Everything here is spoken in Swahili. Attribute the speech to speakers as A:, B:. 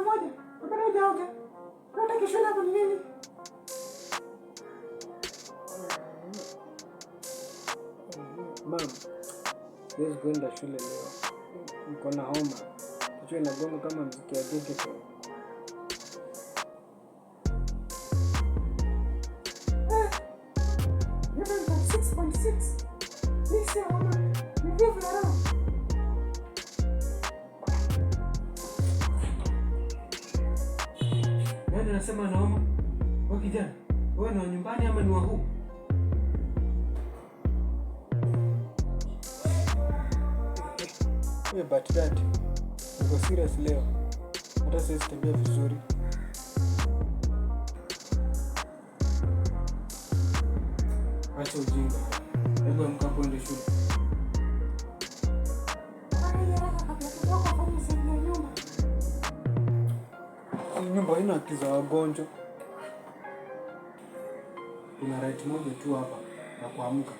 A: Saa 1 bado hujaoga. Unataka shule hapo ni nini?
B: Mom, siwezi kwenda shule leo. Niko na homa. Kichwa inagonga kama mziki ya genge.
A: Level 6.6. Hii sio homa. Ni vivu ya roho.
B: Nani anasema ana homa? Wewe kijana, wewe ni wa nyumbani ama ni wa huku? Wewe, but dad, niko serious leo. Hata siwezi tembea vizuri. Acha ujinga. Hebu amka hapo uende shule.
A: Fanya haraka kabla kidogo afanye sehemu ya nyumba.
B: Hii nyumba haina haki za wagonjwa. Kuna right moja tu hapa ya kuamka.